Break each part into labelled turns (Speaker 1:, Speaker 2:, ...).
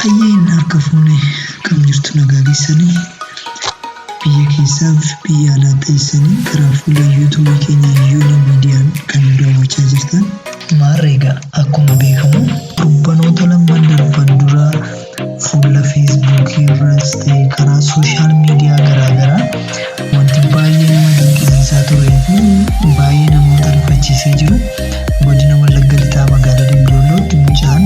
Speaker 1: Hayyeen harka fuune kam jirtu nagaa keessanii biyya keessaaf biyya alaa teessanii karaa fuula yuutuubii keenya Yuunii Miidiyaan kan nu daawwachaa jirtan. Maarree egaa akkuma beekamu torbanoota lamman darban dura fuula feesbuukii irras ta'e karaa sooshaal miidiyaa garaagaraa wanti baay'ee nama dinqisiisaa turee fi baay'ee namoota rifachiisee jiru godina Wallagga Lixaa magaalaa Dambidollootti mucaan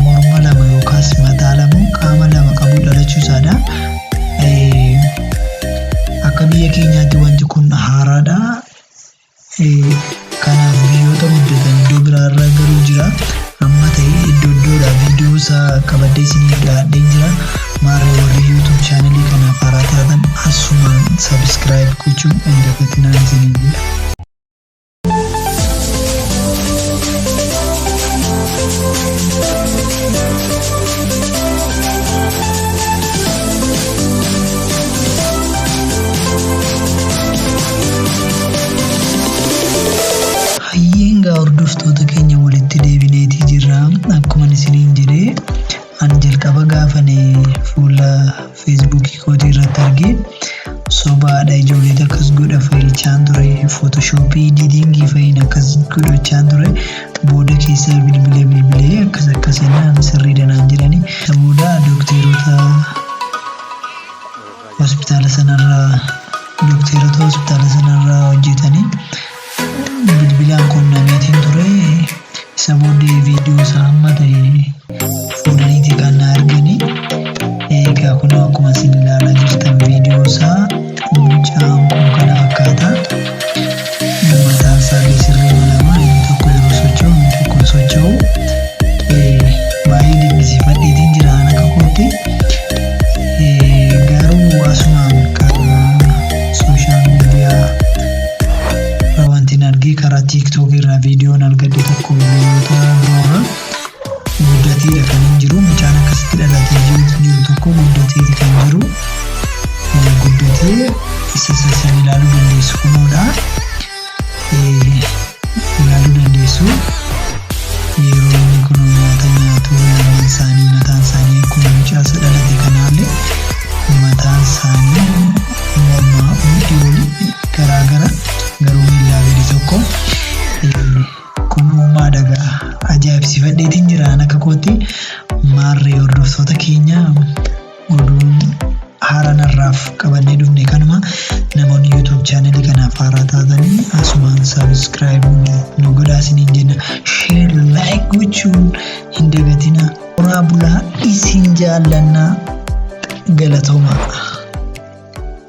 Speaker 1: morma lama yookaas mataa lama qaama lama qabu dhalachuu isaadha. Akka biyya keenyaatti wanti kun haaraadha. Kanaaf biyyoota guddatan iddoo biraarra garuu jira. Amma ta'e iddoo iddoodhaa viidiyoo isaa qabadhee isiniif dhiyaadheen jira. Maarree warri YouTube chaanelii kanaaf haaraa taatan asumaan subscribe gochuu hin dagatinaan isiniin jedha. Hayyeen gaa hordoftoota keenya walitti deebineetii jirra. Akkuma isiniin jedhee ani jalqaba gaafane fuula feesbuukii kootii irratti argee sobaadha ijoolleet akkas godha fayichaan ture footoshoopii editingii fa'iin akkas godhachaan ture booda keessa bilbilee bilbilee akkas akkas jennaan sirriidha naan jedhani. Booda dookteerota hospitaala sanarraa dookteerota hospitaala sanarraa hojjetanii bilbilaan qunnameetiin ture isa booddee viidiyoo isaa hamma ta'e fuudhaniiti kan na arganii egaa kunoo akkuma isin ilaalaa jirtan viidiyoo isaa mucaan kun kana fakkaata mataan isaa illee sirrii lama inni tokko yeroo socho'u inni tokko hin socho'u baay'ee dinqisiifadheetiin jira an akka kootti garuu asumaan karaa sooshaal miidiyaa irraa wanti argee karaa tiiktook irraa viidiyoon argadhe tokko biyyoota biroorraa guddateedha kan hin jiru mucaan akkasitti dhalatee jiru tokko guddateeti kan jiru guddatee isa san ilaaluu dandeessu kunoodha ilaaluu dandeessu yeroo inni kunoo nyaata nyaatu lamaan isaanii mataan isaanii akkuma mucaa isa dhalate kanaallee mataan isaanii mormaa mudhii olii garaa gara garuu miillaa gadi tokko kun uumaadha gaa ajaa'ibsiifadheetiin jira an akka kootti maarree hordoftoota keenya oduun haaraan har'aaf qabannee dhufne kanuma namoonni YouTube chaanelii kanaaf haaraa taatanii asumaan subscribe nu godhaa isiniin jenna share like gochuun hin dagatina horaa bulaa isin jaallannaa galatoomaa.